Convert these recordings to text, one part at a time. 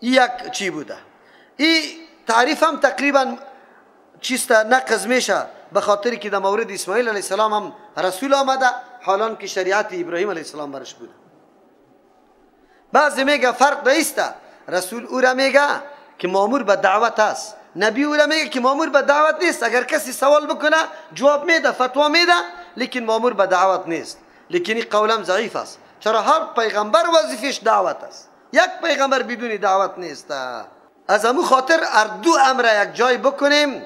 یک چی بوده. این تعریف هم تقریبا چیست نقض میشه، به خاطر که در مورد اسماعیل علیه السلام هم رسول آمده، حالان که شریعت ابراهیم علیه السلام برش بوده. بعضی میگه فرق نیست، رسول او را میگه که مامور به دعوت است، نبی او را میگه که مامور به دعوت نیست. اگر کسی سوال بکنه جواب میده، فتوا میده، لیکن مامور به دعوت نیست. لیکن این قولم ضعیف است. چرا؟ هر پیغمبر وظیفش دعوت است، یک پیغمبر بدون دعوت نیست. از امو خاطر هر دو امر یک جای بکنیم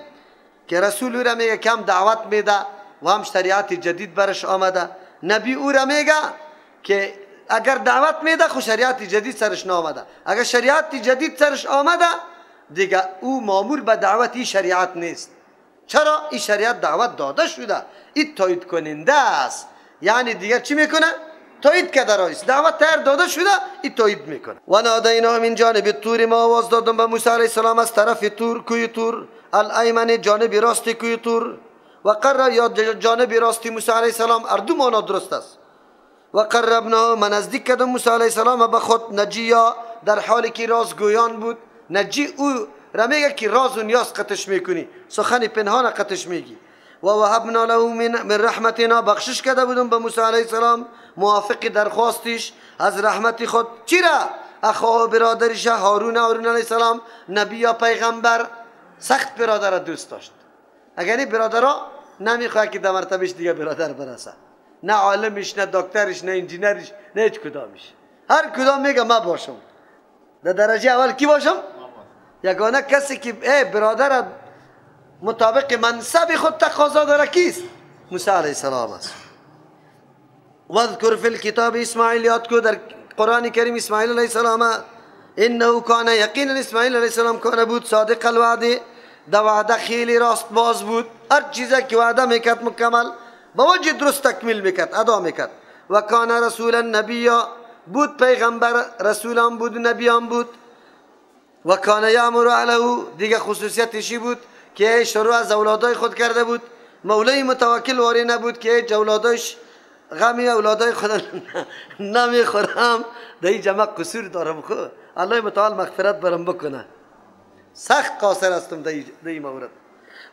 که رسول او را میگه که هم دعوت میده و هم شریعت جدید برش آمده، نبی او را میگه که اگر دعوت میده خو شریعت جدید سرش نامده، اگر شریعت جدید سرش آمده دیگه او مامور به دعوت این شریعت نیست. چرا؟ این شریعت دعوت داده شده، این تایید کننده است، یعنی دیگه چی میکنه؟ تایید کرده رئیس، دعوت تر داده شده، این تایید میکنه. و نادینا من جانب الطور، ما آواز دادم به موسی علیه السلام از طرف طور، کوی طور، الایمن جانب راست کوی طور، و قرب یا جانب راستی موسی علیه السلام، هر دو معنا درست است. و قربنا، من نزدیک کردم موسی علیه السلام به خود، نجیا در حالی که رازگویان بود. نجی او را میگه که راز و نیاز قطش میکنی، سخن پنهان قطش میگی. و وهبنا له من رحمتنا، بخشش کرده بودم به موسی علیه السلام موافق درخواستش از رحمت خود. چرا؟ اخواه برادرش هارون، هارون علیه السلام نبی یا پیغمبر، سخت برادر دوست داشت. اگر این برادرها نمیخواد که در مرتبهش دیگه برادر برسه، نه عالمش، نه دکترش، نه انجینرش، نه هیچ کدامش. هر کدام میگه ما باشم در درجه اول. کی باشم؟ یگانه کسی که ای برادر مطابق منصب خود تقاضا داره کیست؟ موسی علیه السلام است. واذکر فی الکتاب اسماعیل، یاد کو در قرآن کریم اسماعیل علیه السلام، انه کان، یقینا اسماعیل علیه السلام کان بود صادق الوعد، در وعده خیلی راست باز بود، هر چیزی که وعده میکرد مکمل با وجه درست تکمیل میکرد، ادا میکرد. و کان رسولا نبیا، بود پیغمبر، رسولان بود، نبیان بود. و کان یامر اهله، دیگه خصوصیتشی بود که شروع از اولادای خود کرده بود، مولای متوکل واری نبود که هیچ اولادایش غمی اولادای خود نمیخورم، در این جمع قصور دارم، خود الله متعال مغفرت برم بکنه، سخت قاصر هستم در این مورد.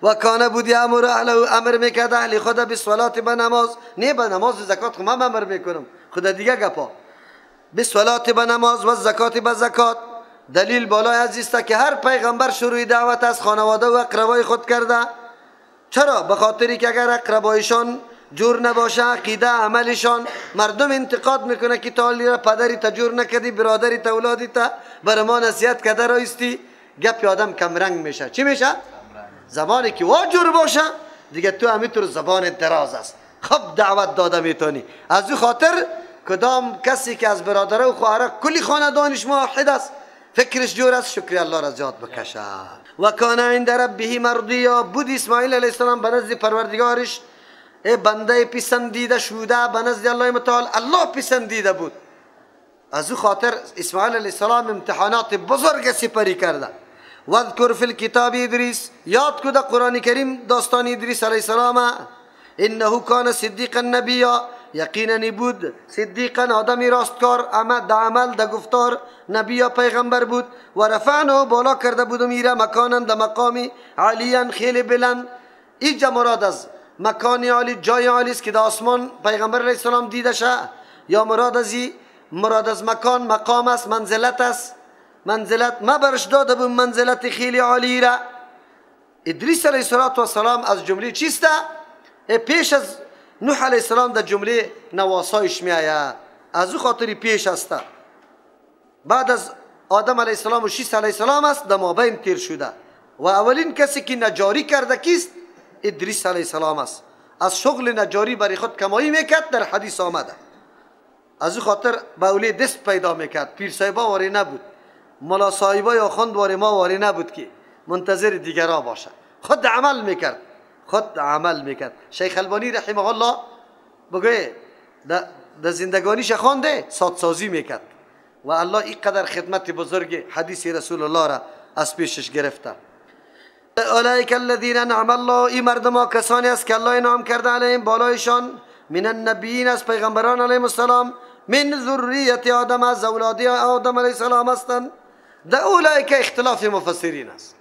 و کان بود یامر اهله، امر میکرد اهل خود بالصلاه به نماز، نه به نماز و زکات، خود من امر میکنم، خود دیگه گپا، بالصلاه به نماز و زکات به زکات. دلیل بالای عزیز که هر پیغمبر شروع دعوت از خانواده و اقربای خود کرده. چرا؟ به خاطری که اگر اقربایشان جور نباشه، عقیده عملشان، مردم انتقاد میکنه که تا را پدری تا جور نکردی، برادری تا اولادی تا بر ما نصیحت کرده رایستی، گپ آدم کمرنگ میشه. چی میشه؟ زبانی که وا جور باشه دیگه تو همینطور زبان دراز است، خب دعوت داده میتونی. از او خاطر کدام کسی که از برادره و خواهره کلی خاندانش موحد است، فکرش جور است، شکر الله را زیاد بکشه. و کان عند ربه مرضیا، بود اسماعیل علیه السلام به نزد پروردگارش ای بنده پسندیده شده، به نزد الله متعال الله پسندیده بود. از او خاطر اسماعیل علیه السلام امتحانات بزرگ سپری کرده. واذکر فی الکتاب ادریس، یاد کو در قرآن کریم داستان ادریس علیه السلام، انه کان صدیقا نبیا، یقینا بود صدیقا آدمی راستکار، اما در عمل در گفتار نبی یا پیغمبر بود. و رفعنه، بالا کرده بودم ایره مکانا، در مقامی عالیا خیلی بلند. اینجا مراد از مکان عالی جای عالی است که در آسمان پیغمبر علیه السلام دیده شه، یا مراد از مراد از مکان مقام است، منزلت است، منزلت ما برش داده بود منزلت خیلی عالی را. ادریس علیه السلام از جمله چیست؟ پیش از نوح علیه السلام در جمله نواسایش می آید، از او خاطری پیش است. بعد از آدم علیه السلام و شیس علیه السلام است، در مابین تیر شده. و اولین کسی که نجاری کرده کیست؟ ادریس علیه السلام است. از شغل نجاری برای خود کمایی میکرد، در حدیث آمده. از او خاطر به دست پیدا میکرد، پیر صاحبا واری نبود، ملا صاحبا یا خند واری ما واری نبود که منتظر دیگرا باشه، خود عمل میکرد، خود عمل میکرد. شیخ البانی رحمه الله بگه در زندگانیش خوانده سادسازی میکرد و الله اینقدر خدمت بزرگ حدیث رسول الله را از پیشش گرفته. اولئک الذین انعم الله، این مردم کسانی است که الله انعام کرده علیهم بالایشان، من النبیین از پیغمبران علیهم السلام، من ذریت آدم از اولاد آدم علیه السلام هستند، در اولئک اختلاف مفسرین است.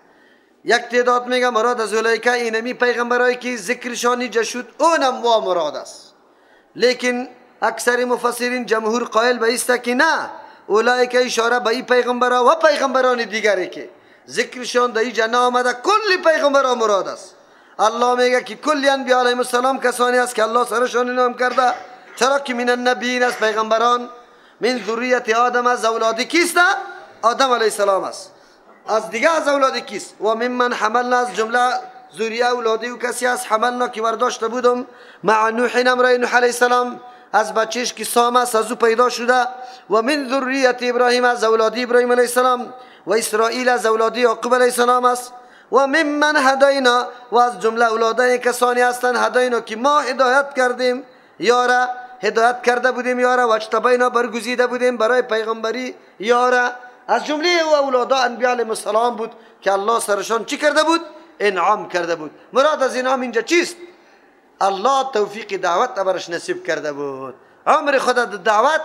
یک تعداد میگه مراد از اولئک اینمی پیغمبرایی که ذکرشان اینجا شد اونم وا مراد است، لیکن اکثر مفسرین جمهور قائل به است که نه، اولئک اشاره به این پیغمبرا و پیغمبران دیگری که ذکرشان در اینجا نآمده، کل پیغمبرا مراد است. الله میگه که کل انبیاء علیهم السلام کسانی است که الله سرشان انعام کرده، چرا که من النبیین از پیغمبران، من ذریت آدم از اولاد کیست؟ آدم علیه السلام است. از دیگه از اولاد کیست؟ و ممن حملنا از جمله ذریه اولادی و کسی از حملنا که برداشته بودم مع نوح امرای نوح علیه السلام، از بچهش که سام است از او پیدا شده، و من ذریت ابراهیم از اولادی ابراهیم علیه السلام، و اسرائیل از اولادی یعقوب علیه السلام است، و ممن هدینا و از جمله اولادای کسانی هستند هدینا که ما هدایت کردیم یارا، هدایت کرده بودیم یارا، و اجتبینا برگزیده بودیم برای پیغمبری یارا. از جمله او اولادا انبیاء علیهم السلام بود که الله سرشان چی کرده بود؟ انعام کرده بود. مراد از انعام اینجا چیست؟ الله توفیق دعوت برش نصیب کرده بود، عمر خود دعوت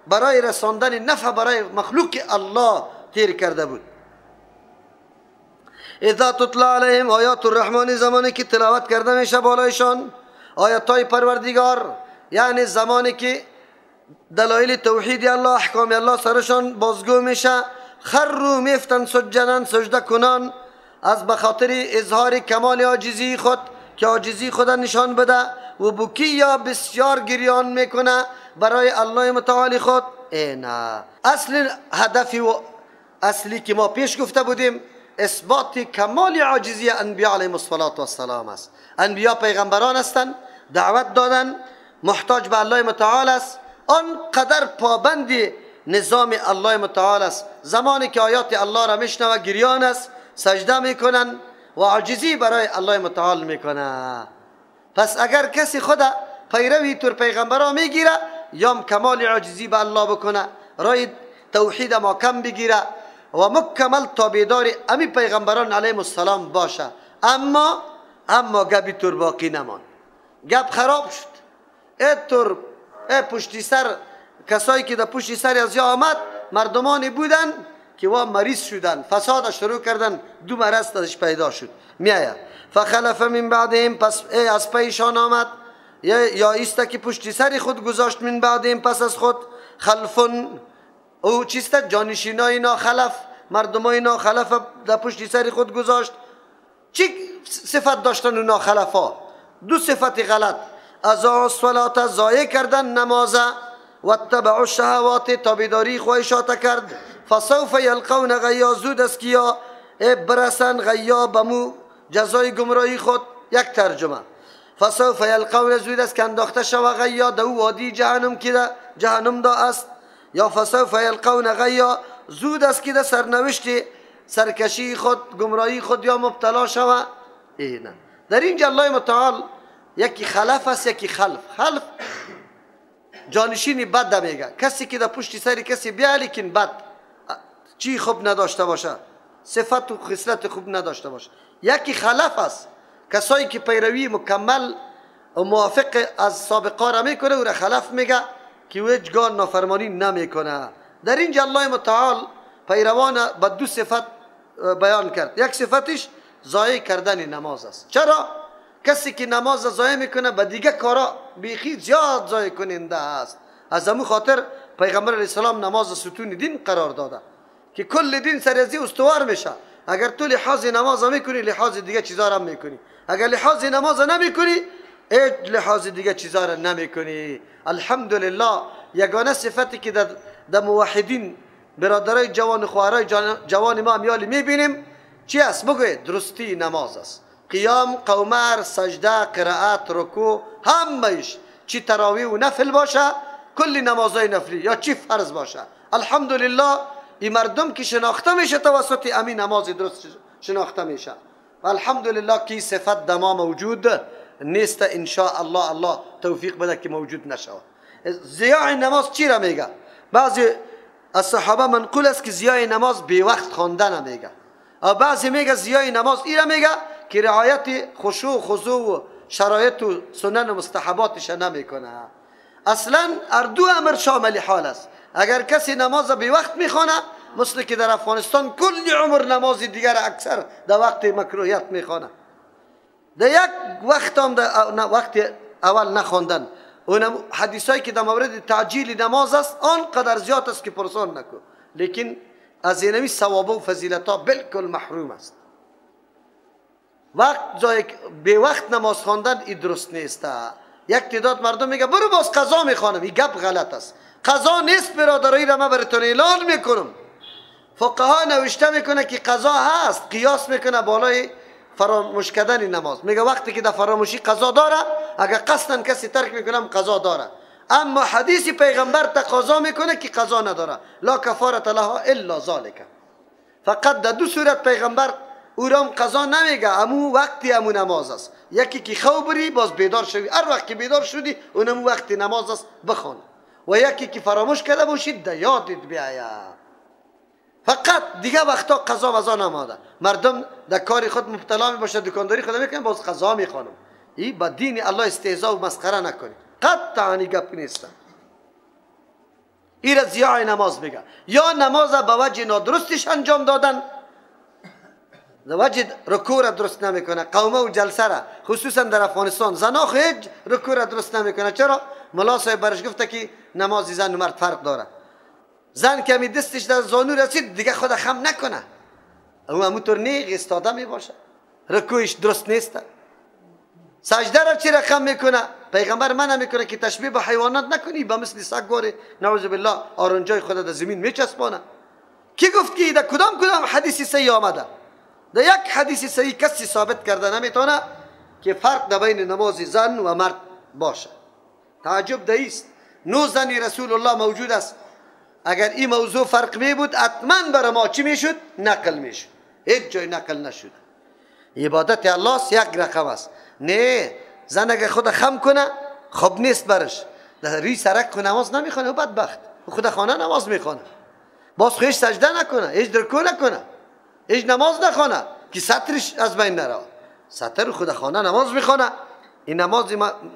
برای رساندن نفع برای مخلوق الله تیر کرده بود. اذا تطلع علیهم آیات الرحمن، زمانی که تلاوت کرده میشه بالایشان آیات های پروردگار، یعنی زمانی که دلایل توحید الله، احکام الله سرشان بازگو میشه، خروا میفتن سجدن سجده کنان، از بخاطر اظهار کمال عاجزی خود که عاجزی خود نشان بده، و بکی بسیار گریان میکنه برای الله متعالی خود. نه، اصل هدف و اصلی که ما پیش گفته بودیم اثبات کمال عاجزی انبیاء علیهم الصلاة والسلام است. انبیا پیغمبران هستند، دعوت دادن، محتاج به الله متعال است، آنقدر پابند نظام الله متعال است. زمانی که آیات الله را میشنوه گریان است، سجده میکنن و عاجزی برای الله متعال میکنه. پس اگر کسی خود پیروی تور پیغمبرا میگیره، یام کمال عاجزی به الله بکنه، رای توحید ما کم بگیره و مکمل تابعدار امی پیغمبران علیهم السلام باشه. اما گپی تور باقی نمان، گپ خراب شد. ای تور ای پشتی سر کسایی که در پشتی سر از یا آمد مردمانی بودن که وا مریض شدن، فساد شروع کردن، دو مرض ازش پیدا شد. میآید فخلف من بعدهم، پس ای از پیشان آمد یا ایست که پشتی سر خود گذاشت، من بعدهم پس از خود، خلفن او چیست؟ جانشینای ناخلف، مردمای ناخلف در پشتی سر خود گذاشت. چی صفت داشتن ناخلفا؟ دو صفت غلط: اضاعوا الصلاة ضایع کردن نماز، و اتبعوا الشهوات تابعداری خواهشات کرد، فسوف یلقون غیا زود است که یا برسن غیا بمو جزای گمراهی خود. یک ترجمه فسوف یلقون زود است که انداخته شوه غیا در وادی جهنم که جهنم دا است، یا فسوف یلقون غیا زود است که در سرنوشت سرکشی خود گمراهی خود یا مبتلا شوه. اینه در اینجا الله متعال یکی خلف است یکی خلف. خلف جانشین بد میگه، کسی که در پشت سر کسی بیا لیکن بد چی خوب نداشته باشه، صفت و خصلت خوب نداشته باشه. یکی خلف است، کسایی که پیروی مکمل و موافق از سابقا را میکنه او را خلف میگه که او هیچگاه نافرمانی نمیکنه. در اینجا الله متعال پیروان به دو صفت بیان کرد. یک صفتش ضایع کردن نماز است. چرا؟ کسی که نماز ضایع میکنه به دیگه کارا بیخی زیاد ضایع کننده است. از همون خاطر پیغمبر علیه السلام نماز ستون دین قرار داده که کل دین سر ازی استوار میشه. اگر تو لحاظ نماز میکنی لحاظ دیگه چیزا را میکنی، اگر لحاظ نماز نمیکنی هیچ لحاظ دیگه چیزا را نمیکنی. الحمدلله یگانه صفتی که در موحدین برادرای جوان خواهرای جوان ما امیال میبینیم چی است؟ بگوید درستی نماز است. قیام، قومر، سجده، قرائت، رکوع، همه‌اش چی تراویح و نفل باشه، کل نمازهای نفلی یا چی فرض باشه. الحمدلله این مردم که شناخته میشه توسط امی نماز درست شناخته میشه. و الحمدلله که صفت دما موجود نیست. ان شاء الله الله توفیق بده که موجود نشود. ضیاع نماز چی را میگه؟ بعضی از صحابه منقول است که ضیاع نماز بی وقت خواندن میگه، و بعضی میگه ضیاع نماز ای را میگه که رعایت خشوع و خضوع و شرایط و سنن و مستحباتش نمیکنه. اصلا هر دو امر شامل حال است. اگر کسی نماز بی وقت میخوانه مثل که در افغانستان کل عمر نماز دیگر اکثر در وقت مکروهیت میخوانه، در یک وقت هم در وقت اول نخواندن. اونم حدیثایی که در مورد تعجیل نماز است آنقدر زیاد است که پرسان نکن، لیکن از اینمی ثواب و فضیلت ها بالکل محروم است. وقت به وقت نماز خواندن این درست نیست. یک تعداد مردم میگه برو باز قضا میخوانم، این گپ غلط است. قضا نیست برادرایی را من براتون اعلان میکنم. فقها نوشته میکنه که قضا هست، قیاس میکنه بالای فراموش کردن نماز. میگه وقتی که در فراموشی قضا داره، اگر قصداً کسی ترک میکنم قضا داره. اما حدیث پیغمبر تقاضا میکنه که قضا نداره، لا کفارت لها الا ذلک. فقط در دو صورت پیغمبر او را قضا نمیگه، امو وقتی امو نماز است. یکی که خواب بری باز بیدار شوی، هر وقت که بیدار شدی اونم وقتی نماز است بخوان، و یکی که فراموش کرده باشید در یادت بیاید. فقط دیگه وقتا قضا وضا نماده. مردم در کار خود مبتلا می باشه، دکانداری خود میکنه، باز قضا میخوانم. ای با دین الله استهزا و مسخره نکنید، قطعا گپ نیست. ای را ضیاع نماز میگه. یا نماز به وجه نادرستش انجام دادن، به وجه رکوع را درست نمیکنه، قومه و جلسه را، خصوصا در افغانستان زنا هیچ رکوع را درست نمیکنه. چرا؟ ملا صاحب برش گفته که نماز زن و مرد فرق داره. زن که می دستش در زانو رسید دیگه خود خم نکنه، او همونطور نیغ استاده می باشه، رکوعش درست نیست. سجده را چی رقم میکنه؟ پیغمبر منع میکنه که تشبیه به حیوانات نکنی، به مثل سگ نعوذ بالله آرنجای خود در زمین میچسبانه. کی گفت که در کدام کدام حدیث صحیح آمده؟ در یک حدیث صحیح کسی ثابت کرده نمیتونه که فرق در بین نماز زن و مرد باشه. تعجب دایست، 9 زن رسول الله موجود است. اگر این موضوع فرق می بود حتما برای ما چی میشد؟ نقل میشد. هیچ جای نقل نشد. عبادت الله یک رقم است. نه زن اگر خود خم کنه خوب نیست برش، در ری سرک خو نماز نمیخونه، بدبخت خود خانه نماز میخونه، باز خو هیچ سجده نکنه، هیچ رکوع نکنه، هیچ نماز نخونه که سترش از بین نره. ستر خود خانه نماز میخونه. این نماز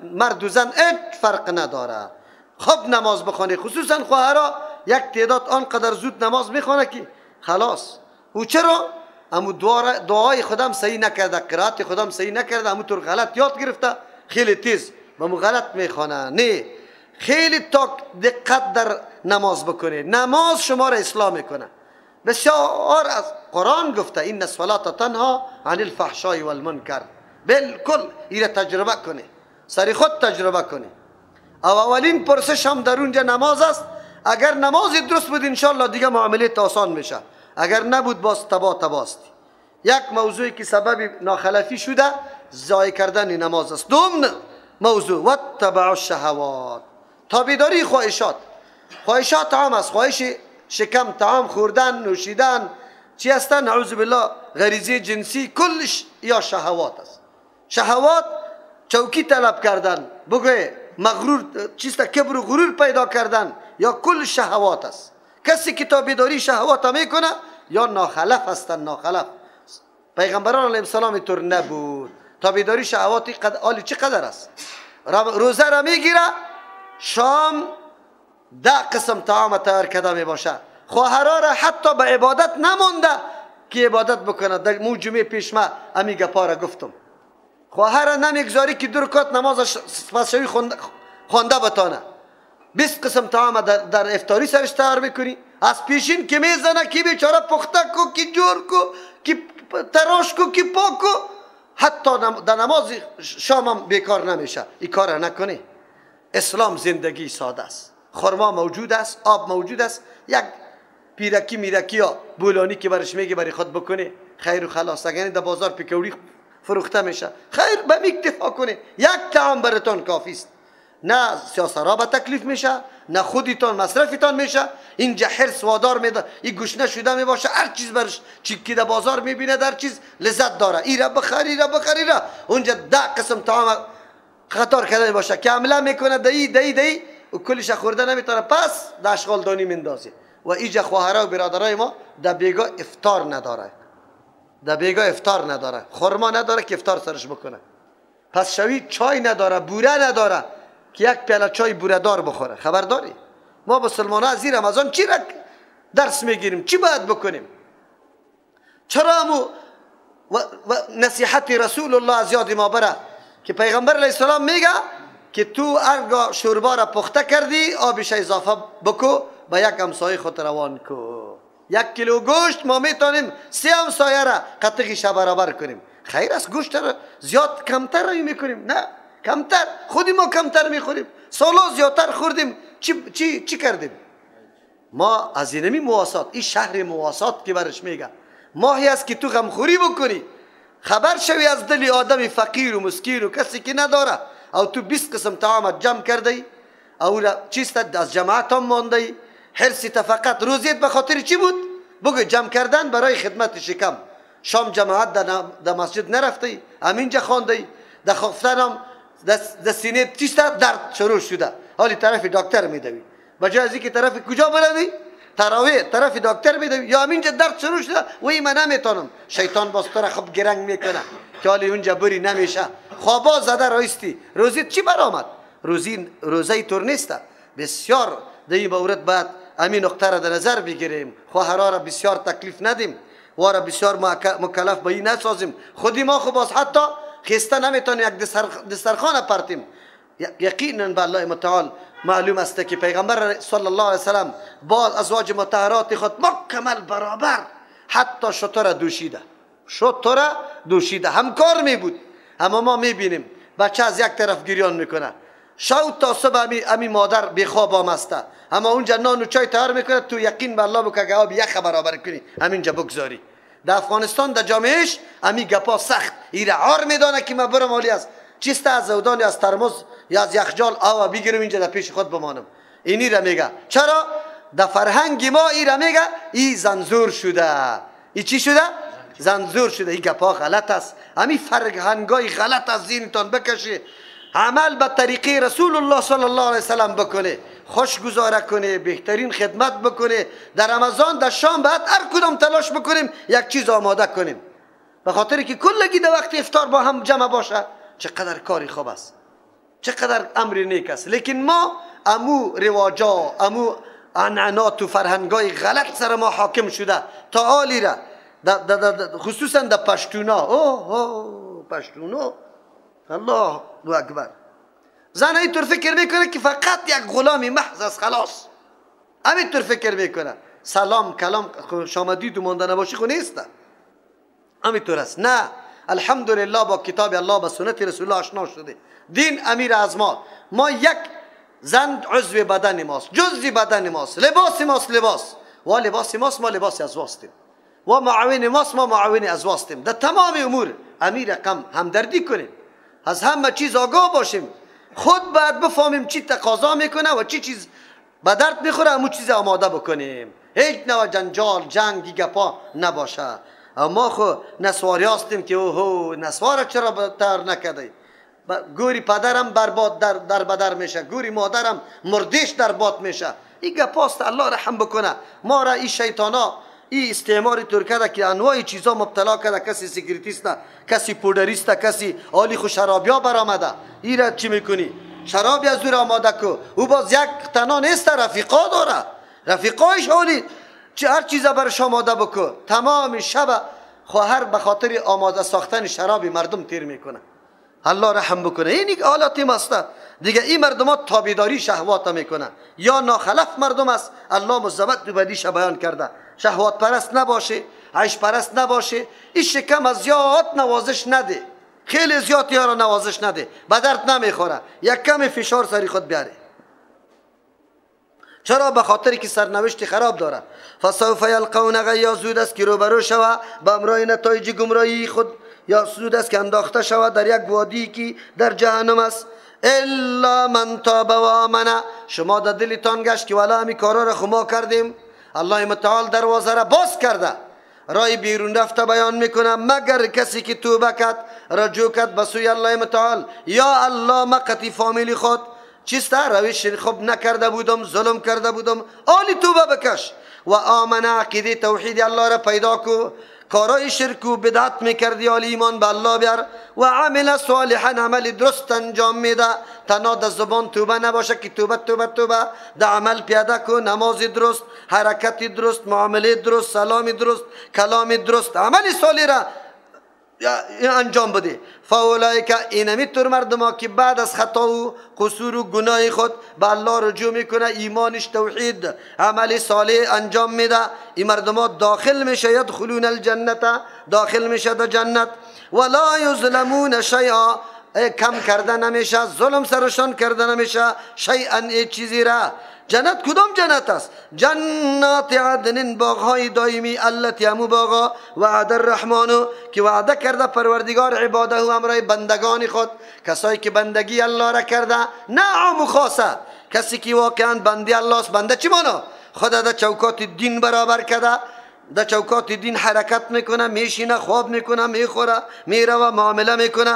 مرد و زن هیچ فرق نداره. خوب نماز بخونه، خصوصا خواهرا یک تعداد آنقدر زود نماز میخونه که خلاص. او چرا؟ امو دعای خودم صحیح نکرده، قرائت خودم صحیح نکرده، امو طور غلط یاد گرفته، خیلی تیز و مو غلط میخوانه. نه، خیلی تا دقت در نماز بکنه. نماز شما را اصلاح میکنه. بسیار از قرآن گفته این الصلاة تنها عن الفحشاء والمنکر. بالکل ایره تجربه کنه، سری خود تجربه کنه. او اولین پرسش هم در اونجا نماز است. اگر نماز درست بود انشالله دیگه معامله آسان میشه، اگر نبود باز تبا تباستی. یک موضوعی که سبب ناخلفی شده ضایع کردن نماز است. دوم موضوع واتبع الشهوات، تابعداری خواهشات. خواهشات عام است، خواهش شکم، طعام خوردن، نوشیدن، چی هستن؟ نعوذ بالله غریزه جنسی، کلش یا شهوات است. شهوات چوکی طلب کردن، بگه مغرور چیست، کبر و غرور پیدا کردن، یا کل شهوات است. کسی که تابعداری شهوات میکنه یا ناخلف هستن. ناخلف پیغمبران علیهم السلام اینطور نبود. تابعداری شهوات آلی چه قدر است؟ روزه را میگیره، شام 10 قسم طعام تیار کرده میباشه. خواهرا را حتی به عبادت نمونده که عبادت بکنه. در مو جمعه پیش ما امی گپا را گفتم. خواهر را نمیگذاری که 2 رکعت نماز پسشوی خوانده بتانه. 20 قسم طعام در افطاری سرش تیار میکنی. از پیشین که میزنه کی بیچاره پخته کو، کی جور کو، کی تراش کو، کی پاک کو، حتی در نماز شام هم بیکار نمیشه. این کار نکنی. اسلام زندگی ساده است. خرما موجود است، آب موجود است، یک پیرکی میرکی یا بولانی که برش میگه برای خود بکنه خیر و خلاص. اگر در بازار پیکوری فروخته میشه، خیر به می اکتفا کنه. یک طعام براتون کافی است. نه سیاسرا به تکلیف میشه، نه خودتان مصرفتان میشه. اینجا حرص وادار میده، این گشنه شده میباشه، هر چیز برش چیکی در بازار میبینه، در چیز لذت داره، ایرا بخر ایرا بخر ایرا. اونجا 10 قسم طعام خطار کرده باشه که عمله میکنه، دهی دهی دهی و کلش خورده نمیتونه. پس در اشغال دانی مندازه. و اینجا خواهرها و برادرای ما در بیگاه افطار نداره، در بیگاه افطار نداره، خرما نداره که افطار سرش بکنه. پس شوی چای نداره، بوره نداره که یک پیاله چای بوره دار بخوره. خبرداری ما مسلمان ها از این رمضان چی را درس میگیریم. چی باید بکنیم؟ چرا مو و نصیحت رسول الله از یاد ما بره که پیغمبر علیه السلام میگه که تو ارگاه شوربا را پخته کردی آبش اضافه بکو به یک همسایه خود روان کو. 1 کیلو گوشت ما میتونیم 3 همسایه را قطعیش برابر کنیم. خیر است، گوشت را زیاد کمتر را میکنیم، نه کمتر، خودی ما کمتر میخوریم، سالا زیادتر خوردیم. چی چی چی کردیم؟ ما از اینمی مواسات، این شهر مواسات که برش میگه ماهی است که تو غمخوری بکنی، خبر شوی از دل آدم فقیر و مسکین و کسی که نداره، او تو 20 قسم طعامت جمع کرده او چیست از جماعت هم مانده، حرصی فقط روزیت به خاطر چی بود؟ بگو جمع کردن برای خدمت شکم. شام جماعت در مسجد نرفته، همینجا خوانده، در خفتن هم در سینه چیست درد شروع شده، حالی طرف دکتر میدوی، بجای از اینکه طرف کجا بروی؟ تراویح طرف دکتر میدوی، یا همینجا درد شروع شده و ای من نمیتونم. شیطان باز تو را خوب گرنگ میکنه که حالی اونجا بری نمیشه، خوابا زده رایستی. روزی چی برآمد؟ روزی روزه تور نیست. بسیار در این مورد باید همین نقطه را در نظر بگیریم. خواهرها را بسیار تکلیف ندیم، و را بسیار مکلف به این نسازیم. خودی ما خب باز حتی خسته نمیتونیم یک دسترخوان پرتیم. یقینا به الله متعال معلوم است که پیغمبر صلی الله علیه وسلم با ازواج مطهرات خود مکمل برابر، حتی شتر دوشیده، شتر دوشیده همکار می بود. اما ما میبینیم بچه از یک طرف گریان میکنه، شو تا صبح امی مادر بیخواب آمسته، اما اونجا نان و چای تیار میکنه، تو یقین به الله بکه که آب یخ برابر کنی همینجا بگذاری. در افغانستان در جامعهش امی گپا سخت ایره عار میدانه که من برم حالی است چیست از اودان یا از ترمز یا از یخجال آوا بگیرم اینجا در پیش خود بمانم. اینی را میگه. چرا؟ در فرهنگ ما ای را میگه ای زنزور شده. ای چی شده؟ زنزور شده. این گپا غلط است. امی فرهنگای غلط از ذهنتان بکشی، عمل به طریقه رسول الله صلی الله علیه وسلم بکنه، خوش گزاره کنه، بهترین خدمت بکنه. در رمضان در شام بعد هر کدام تلاش بکنیم یک چیز آماده کنیم، به خاطر که کلگی در وقت افطار با هم جمع باشه. چقدر کاری خوب است، چقدر امر نیک است. لیکن ما امو رواجا، امو عنعنات و فرهنگای غلط سر ما حاکم شده تا آلی را خصوصا در پشتونا. اوه اوه پشتونا، الله اکبر. زن اینطور فکر میکنه که فقط یک غلامی محض است، خلاص همینطور فکر میکنه. سلام کلام شامدی دو مانده نباشی خو نیست، همینطور است. نه، الحمدلله با کتاب الله با سنت رسول الله آشنا شده. دین امیر از ما، ما یک زن عضو بدن ماست، جزء بدن ماست، لباس ماست، لباس و لباس ماست، ما لباس از واستیم و معاون ماست، ما معاون از واستیم. در تمام امور امیر رقم همدردی کنیم، از همه چیز آگاه باشیم، خود باید بفهمیم چی تقاضا میکنه و چی چیز به درد میخوره، همون چیز آماده بکنیم. هیچ نوع جنجال جنگ گپا نباشه. اما خو نسواری هستیم که اوهو نسوار چرا تر نکرده، گوری پدرم برباد در بدر میشه، گوری مادرم مردیش در باد میشه. این گپاست. الله رحم بکنه ما را. این شیطانا، این استعمار ترکه که انواع چیزا مبتلا کرده، کسی سیگریتیست، کسی پودریست، کسی عالی خو شرابیا برآمده. این را چی میکنی؟ شرابی از دور آماده کو. او باز یک تنها نیست، رفیقا داره، رفیقایش عالی چه هر چیز برش آماده بکو. تمام شب خواهر به خاطر آماده ساختن شراب مردم تیر میکنه. الله رحم بکنه. این یک حالت ماست دیگه. این مردمات تابعداری شهوات میکنه یا ناخلف مردم است. الله مزمت بدیش بیان کرده. شهوات پرست نباشه، عیش پرست نباشه، این شکم از زیاد نوازش نده، خیلی زیاد یارا نوازش نده، به درد نمیخوره. یک کم فشار سری خود بیاره. چرا؟ به خاطر که سرنوشت خراب داره. فسوف یلقون غیا، زود است که روبرو شوه به امرای نتایج گمراهی خود، یا زود است که انداخته شود در یک وادی که در جهنم است. الا من تاب و آمن. شما در دلتان گشت که والا همی کارا را خما کردیم، الله متعال دروازه را باز کرده، رای بیرون رفته بیان میکنه، مگر کسی که توبه کرد، رجوع کرد به سوی الله متعال، یا الله ما قطی فامیلی خود چیست روش خوب نکرده بودم، ظلم کرده بودم، آلی توبه بکش و آمن، عقیده توحید الله را پیدا کو، کارای شرک و بدعت میکردی، حالی ایمان به الله بیار و عمل صالحا، عمل درست انجام میده. تنها در زبان توبه نباشه که توبه توبه توبه، در عمل پیاده کن، نماز درست، حرکت درست، معامله درست، سلام درست، کلام درست، عمل صالح را انجام بده. فاولئک، اینمی طور مردما که بعد از خطا و قصور و گناه خود به الله رجوع میکنه، ایمانش توحید، عمل صالح انجام میده، این مردما داخل میشه، یدخلون الجنت، داخل میشه در جنت. ولا یظلمون شیئا، کم کرده نمیشه، ظلم سرشان کرده نمیشه، شیئا ای چیزی را. جنت کدام جنت است؟ جنات عدن، باغهای دائمی، التی امو باغا وعد الرحمن، که وعده کرده پروردگار عباده و امرای بندگان خود، کسایی که بندگی الله را کرده، نه عام و خاصه، کسی که واقعا بنده الله است. بنده چی مانا؟ خدا در چوکات دین برابر کرده، در چوکات دین حرکت میکنه، میشینه، خواب میکنه، میخوره، میره و معامله میکنه.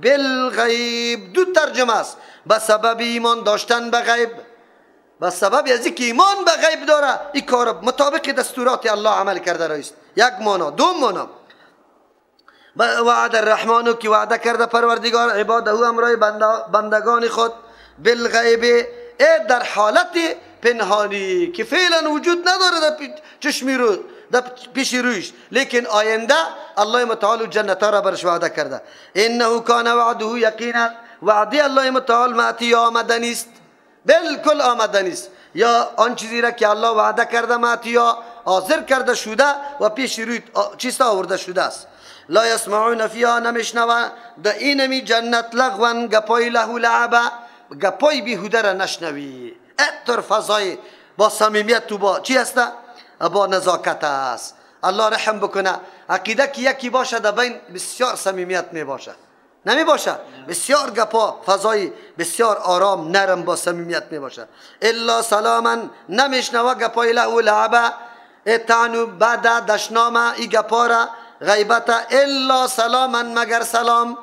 بالغیب دو ترجمه است، به سبب ایمان داشتن به غیب، به سبب از اینکه ایمان به غیب داره، این کار مطابق دستورات الله عمل کرده رایست. یک معنا. دو معنا وعد الرحمن، که وعده کرده پروردگار عباده او امرای بندگان خود، بالغیب، ای در حالت پنهانی که فعلا وجود نداره در چشمی رو، در پیش رویش، لیکن آینده الله متعال جنت را برش وعده کرده. انه کان وعده یقینا، وعده الله متعال مأتی آمدنی است، بالکل آمده نیست. یا آن چیزی را که الله وعده کرده ماتیا حاضر کرده شده و پیش روی چیز آورده شده است. لا یسمعون فیها، نمیشنوه در اینمی جنت لغوا، گپای لهو لعبه، گپای بیهوده را نشنوی. اتر فضای با صمیمیت تو با چی هسته؟ با نزاکت است. الله رحم بکنه، عقیده که یکی باشه در بین بسیار صمیمیت می باشه، نمی باشه، بسیار گپا فضای بسیار آرام نرم با صمیمیت می باشه. الا سلاما، نمیشنوه گپای لهو لعبه، اتعنو بعد دشنامه ای گپا را غیبت، الا سلاما مگر سلام،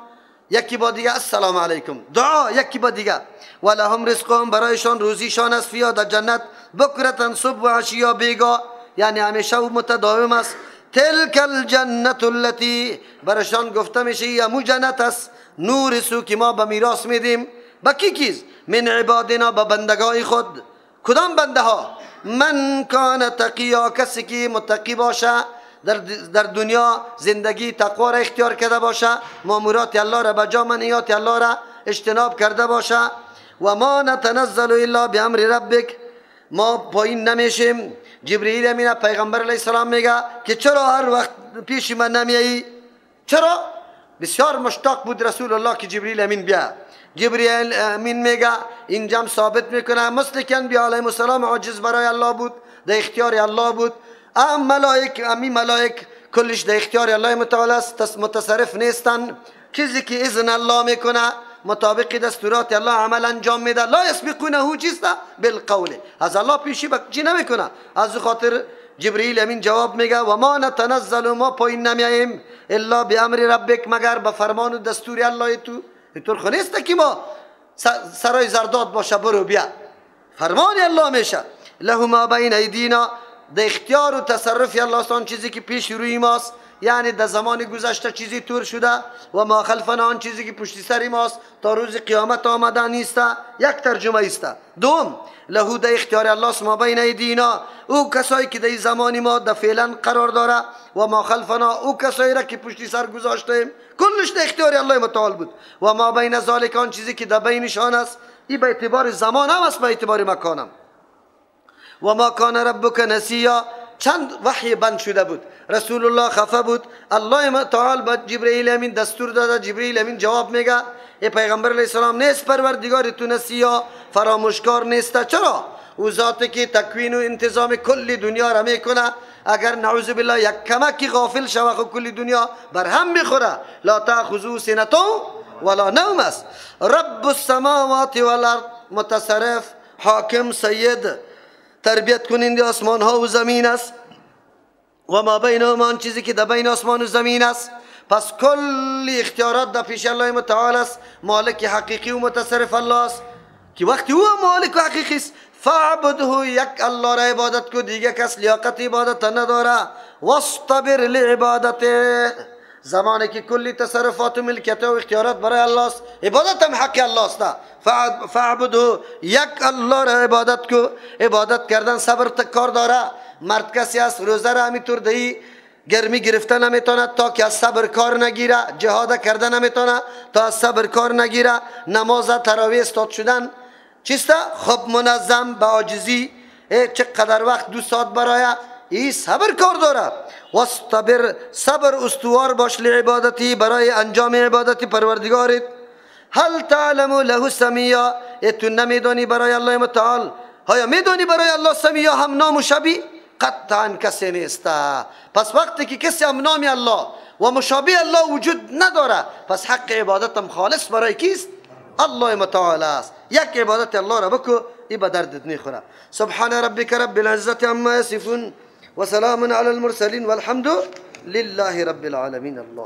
یکی با دیگه السلام علیکم، دعا یکی با دیگه. ولهم رزقهم، برایشان روزیشان است، فیا در جنت، بکرتن صبح و عشیا بیگا، یعنی همیشه و متداوم است. تلک الجنت التي، برشان گفته میشه یمو جنت است، نور سو که ما به میراث میدیم. به کی کیز؟ من عبادنا، به بندگای خود. کدام بنده ها؟ من کان تقیا، کسی که متقی باشه، در دنیا زندگی تقوا را اختیار کرده باشه، مامورات الله را به جا، منهیات الله را اجتناب کرده باشه. و ما نتنزل الا بامر ربک، ما پایین نمیشیم. جبرئیل امین پیغمبر علیه السلام میگه که چرا هر وقت پیش من نمیایی؟ چرا؟ بسیار مشتاق بود رسول الله که جبرئیل امین بیا. جبرئیل امین میگه اینجام ثابت میکنه مثل که انبیاء علیهم السلام عاجز برای الله بود، در اختیار الله بود. ام ملائک، امی ملائک کلش در اختیار الله متعال است، متصرف نیستن. چیزی که اذن الله میکنه مطابق دستورات الله عمل انجام میده. لا یسبقونه چیست؟ بالقول، از الله پیشی چی نمیکنه. از خاطر جبرئیل امین جواب میگه و ما نتنزل، ما پایین نمیاییم، الا بامر ربک، مگر به فرمان و دستور الله تو. اینطور خو نیست که ما سرای زرداد باشه برو بیا، فرمان الله میشه. له ما بین ایدینا، در اختیار و تصرف الله است آن چیزی که پیش روی ماست، یعنی در زمان گذشته چیزی تور شده، و ما خلفنا، آن چیزی که پشت سر ماست تا روز قیامت آمده نیست. یک ترجمه است. دوم، له در اختیار الله است ما بین ایدینا، او کسایی که در زمان ما در فعلا قرار داره، و ما خلفنا، او کسایی را که پشت سر گذاشتیم، کلش در اختیار الله متعال بود. و ما بین ذالک، آن چیزی که در بینشان است، این به اعتبار زمان هم است، به اعتبار مکان هم. و ما کان ربک نسیا، چند وحی بند شده بود، رسول الله خفه بود، الله متعال به جبرئیل امین دستور داده، جبرئیل امین جواب میگه ای پیغمبر علیه السلام نیست پروردگار تو نسیا، فراموشکار نیست. چرا؟ او ذاتی که تکوین و انتظام کل دنیا را میکنه، اگر نعوذ بالله یک کمکی غافل شوه خو کل دنیا بر هم میخوره. لا تأخذه سنة ولا نوم است. رب السماوات والارض، متصرف، حاکم، سید، تربیت کننده آسمان ها و زمین است. و ما بینهما، آن چیزی که در بین آسمان و زمین است. پس کل اختیارات در پیش الله متعال است. مالک حقیقی و متصرف الله است که وقتی او مالک و حقیقی است، فاعبده، یک الله را عبادت کو، دیگه کس لیاقت عبادت نداره. واصطبر لعبادته، زمانی که کلی تصرفات و ملکیت و اختیارات برای الله است، عبادت هم حق الله است. فاعبده، یک الله را عبادت کو. عبادت کردن صبر کار داره. مرد کسی است روزه را همینطور دهی گرمی گرفته نمیتونه تا که از صبر کار نگیره، جهاد کرده نمیتونه تا از صبر کار نگیره، نماز تراویح استاد شدن چیست؟ خب منظم به عاجزی چقدر وقت 2 ساعت برای ای صبر کار داره. واصطبر، صبر استوار باش لعبادتی، برای انجام عبادت پروردگارت. هل تعلم له سمیا، تو نمیدانی برای الله متعال، آیا میدانی برای الله سمیا هم نام و شبیه؟ قطعا کسی نیست. پس وقتی که کسی هم نام الله و مشابه الله وجود نداره، پس حق عبادتم خالص برای کیست؟ الله متعال است. یک عبادت الله را بکو، ای به دردت میخوره. سبحان ربک رب العزة عما یصفون وسلام علی المرسلین والحمد لله رب العالمین. الله.